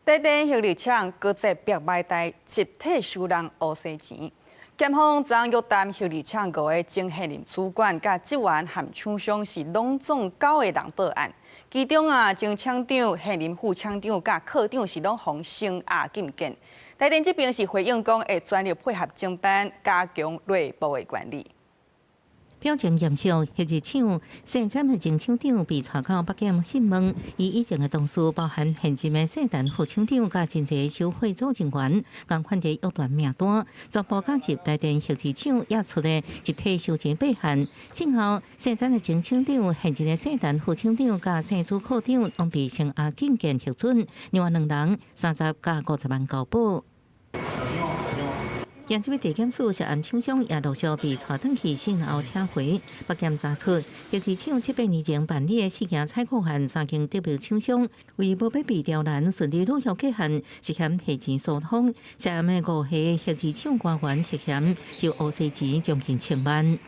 台電核二廠閣再逼賣台集體收人烏西錢。檢方昨昏約談核二廠五个前現任主管、佮職員和廠商是攏總九个人報案。其中啊，前廠長、現任副廠長佮課長是攏予聲押禁見。台電這邊是回應講，會全力配合偵辦，加強內部的管理。表情嚴肅，核二廠生產的前廠長被帶到北檢訊問，伊以前的同事包含現任的生產副廠長佮真濟收賄組人員，仝款佇約談名單，全部加入台電核二廠掖出的集體收錢八項。幸好生產的前廠長、現任的生產副廠長佮生資課長，攏被聲押禁見核准，另外兩人30佮50萬交保。今這位地檢署涉案廠商也陸續被帶轉去訊後請回。北檢查出，核二廠七八年前辦理的四件採購案，三間得標廠商為無欲被刁難，順利履約過項，涉嫌提錢疏通。涉案的五個核二廠官員涉嫌收烏西錢將近千萬。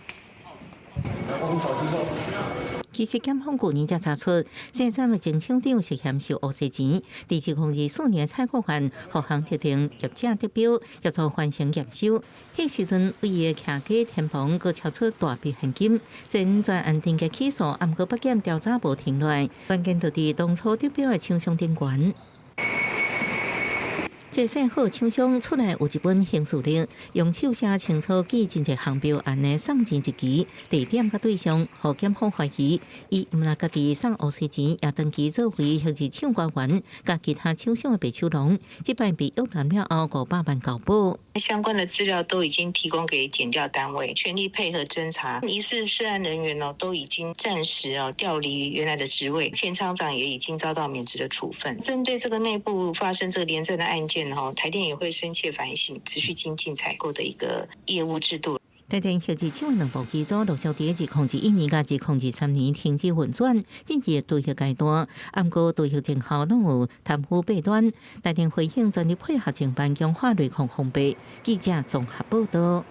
其實檢方舊年才查出，生產的前廠長涉嫌收烏西錢，佇2024年採購案，予項特定業者得標，協助完成驗收。彼時陣，為伊的徛家天棚，閣超出大筆現金。雖然專案定嘅起訴，毋過北檢調查無停落來，關鍵就佇當初得標的廠商頂懸。這姓賀廠商出來有一本行事曆，用手寫清楚記真濟項標案的送錢日期、地點佮對象，予檢方懷疑，伊毋但家己送烏西錢，也長期作為核二廠官員，佮其他廠商的白手囊，這擺被約談了後500萬交保。相關的資料都已經提供給檢調單位，全力配合偵查。疑似涉案人員哦，都已經暫時哦調離原來的職位，前廠長也已經遭到免職的處分。針對這個內部發生這個廉政的案件，台電也會深切反省，持續精進採購的一個業務制度。台電核二廠兩部機組陸續佇2021年佮2023年停止運轉，進入除役階段。毋過除役前後攏有貪腐弊端。台電回應全力配合偵辦，強化內控防備。記者綜合報道。